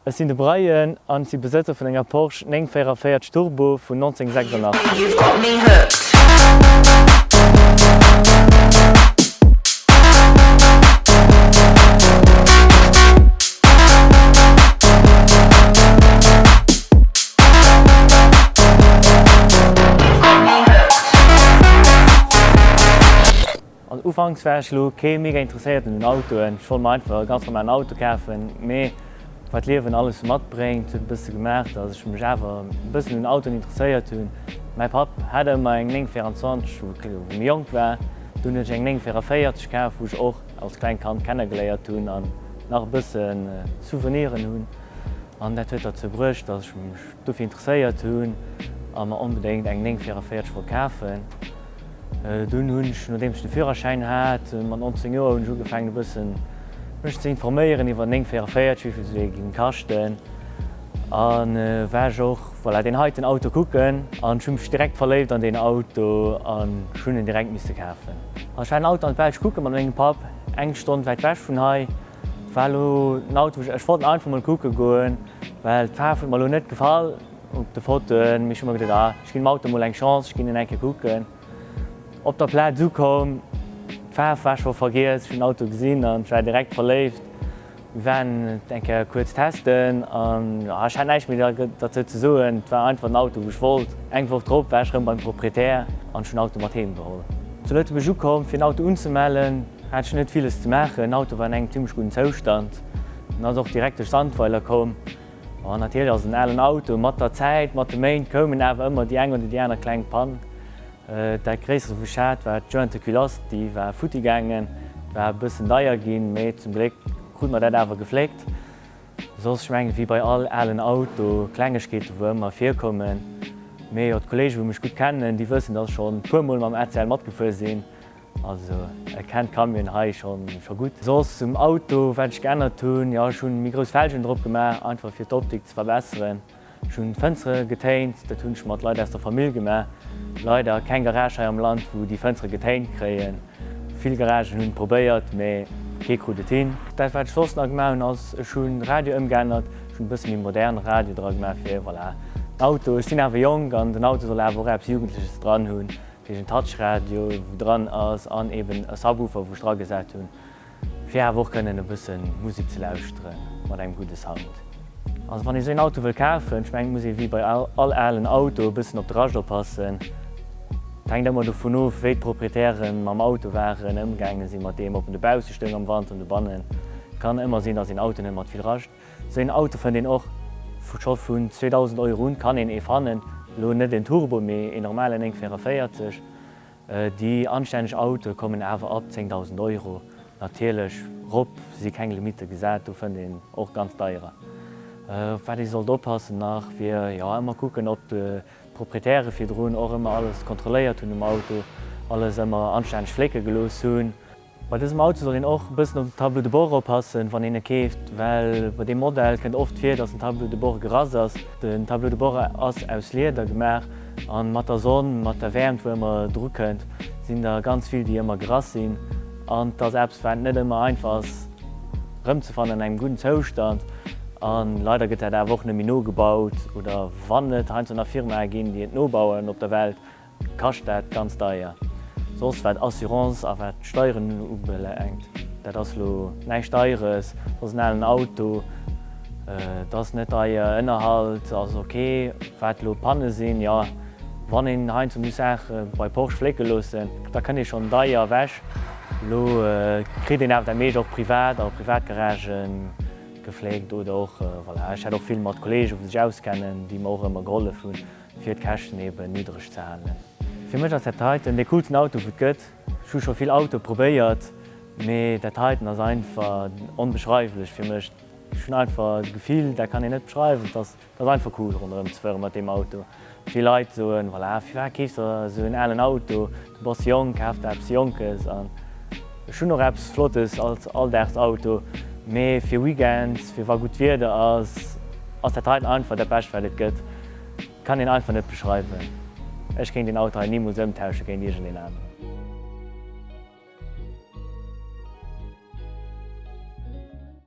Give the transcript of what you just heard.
Ech sinn de Brian an si Besëtzer vun enger Porsche 944 Turbo vun 1986. Also ufanks war ech lo kee mega interesséierten un Autoen, ech wollt mer einfach e ganz normalen Auto kafen, mee wat d'Liewen alles sou matbréngt huet e bësse gemaach dass ech mech awer e bëssen un Autoen interesséiert hunn. Mäi Papp hat ëmmer eng 924 wou méi jonk war, dunn huet ech eng 944 kaf wou ech och als klengt Kand kennegeléiert hunn an nach e bësse Souveniren hunn an dat huet derzou bruecht dass ech mech dofir interesséiert hunn a mer onbedéngt eng 944 wollt kafen. Dunn hunn ech, nodeems ech de Führerschäin hat, mat 19 Joer, hunn ech ugefaangen e bëssen mech ze informéieren iwwer 944, wéi vill se géing kaschten a war ech och, voilà, deen heiten Auto kucken an ech hu mech direkt verléift an deen Auto an ech hunn en direkt misse kafen. Ech war den Auto an d'Belsch kucke mat mengem Papp, eng Stonn wäit wech vun hei. War elo en Auto, wou ech, ech wollt en einfach mol kucke goen, well d'Faarf huet mer elo net gefall op de Fotoen, mee ech hu mer geduet, ah, ech ginn dem Auto mol eng Chance, ech ginn en eng Kéier kucken. Op der Plaz ukomm, d'Faarf war scho vergiess, ech hunn den Auto gesinn an ech war direkt verléift. Mir waren et eng Kéier kuerz testen an ech hat näischt méi derzou ze soen, et war einfach den Auto wou ech wollt. Eng Woch drop war ech erëm beim Proprietär an ech hunn den Auto mat heem geholl. Zu Lëtzebuerg ukomm fir den Auto unzemellen, hat ech net villes ze maachen. Den Auto war an engem zimmlech gudden Zoustand an ass och direkt duerch Sandweiler komm. Bon, natierlech ass et en alen Auto, mat der Zäit, mat de Méint koumen awer ëmmer déi eng oder déi aner kleng Pann. Dat gréisste wou ech hat war d'Jointe culasse, déi war futti gaangen, war e bëssen deier ginn, mee zum Gléck krute mer dat awer gefléckt. Soss, ech mengen, wéi bei all alen Auto, Klengegkeete wou ëmmer virkommen. Mee jo, d'Kollegen wou mech gutt kennen, déi wëssen, dass ech schonn e puer mol mam ACL matgefuer sinn. Also e kennt Camion hei schon scho gutt. Soss um Auto wat ech geännert hunn, jo ech hunn méi grouss Felgen drop gemaach, einfach fir d'Optik ze verbesseren. Ech hunn d'Fënstere getéint, dat hunn ech mat Leit aus der Famill gemaach. Leider keng Garage hei am Land wou déi Fënstere getéint kréien. Vill Garagen hunn et probéiert, mee kee krut et hin. Dat wat ech soss nach gemaach hunn ass, ech hunn Radio ëmgeännert, ech hunn e bësse méi moderne Radio dra gemaach fir voilà den Auto, ech sinn awer jonk an den Auto soll awer och eppes Jugendleches dran hunn. Fir en Touchradio wou dran ass an eben e Subwoofer wou ech dra gesat hunn fir awer och kënnen e bëssen Musek ze lauschteren mat engem gudde Sound. Also wann ee sou een Auto wëll kafen, ech mengen et muss ee wéi bei all alen Auto e bëssen op de Rascht oppassen. Et hänkt ëmmer dovun of wéi d'Proprietären mam Auto waren, ëmgaange sinn mat deem, ob en dobausse stoung am Wanter an dobannen. Et kann ëmmer sinn, datt een Auto net mat vill Rascht. Sou een Auto fënnt een och scho vun 2000 Euro un, kann een ee fannen, elo net en Turbo, mee een normalen 944. Déi anstänneg Autoe kommen awer ab 10.000 Euro natierlech rop, si keng Limitte gesat, do fënnt een och ganz deierer. Op wat ee sollt oppassen nach wier, jo ëmmer kucken ob d'Proprietäre virdrun och ëmmer alles kontrolléiert hunn um Auto, alles ëmmer anstänneg flécke gelooss hunn. Bei dësem Auto soll een och e bëssen op den Tableau de bord oppassen, wann een e keeft, well bei deem Modell kënnt oft vir, dass den Tableau de bord gerass ass. Den Tableau de bord ass aus Lieder gemaach an mat der Sonn, mat der Wäermt wou ëmmer dru kënnt, sinn der ganz vill déi ëmmer gerass sinn an et ass eppes wat net ëmmer einfach ass erëmzefannen an engem gudden Zoustand an leider gëtt dat awer och net méi nogebaut oder wann et heiansdo nach Firmae ginn déi et nobauen op der Welt, Kascht dat ganz deier. Soss wat Assurance a wat d'Steieren ubelaangt, dat ass lo näischt Deieres. Dat ass en alen Auto, dat ass net deier. Ënnerhalt ass ok. Wat lo Panne sinn, jo wann een heiansdo muss Saache bei Porsche flécke loossen, da kënnt ee schonn deier ewech. Lo kritt een awer dat meescht och privat a Privatgaragen gefléckt oder och, voilà, ech hat och vill mat Kollegen, wou sech auskennen, déi mer och ëmmer gehollef hunn. Fir d'Käschten eben niddreg ze halen. Fir mech ass dat heiten dee coolsten Auto wou et gëtt. Ech hu scho vill Autoe probéiert, mee dat heiten ass einfach onbeschreiwlech fir mech. Ech hunn einfach e Gefill, dat kann een net beschreiwen. Et ass, et ass einfach cool ronderëm ze fuere mat deem Auto. Vill Leit soen, voilà, firwat keefs de esou en alen Auto, du bass jonk, kaf der eppes Jonkes. An ech hunn och eppes Flottes als Alldagsauto, mee fir Weekends, fir wa gutt Wieder ass, ass dat heiten einfach dat Bescht wat et gëtt. Kann een einfach net beschreiwen. Ech kéint deen Auto hei nimools ëmtausche géint iergendeen aneren.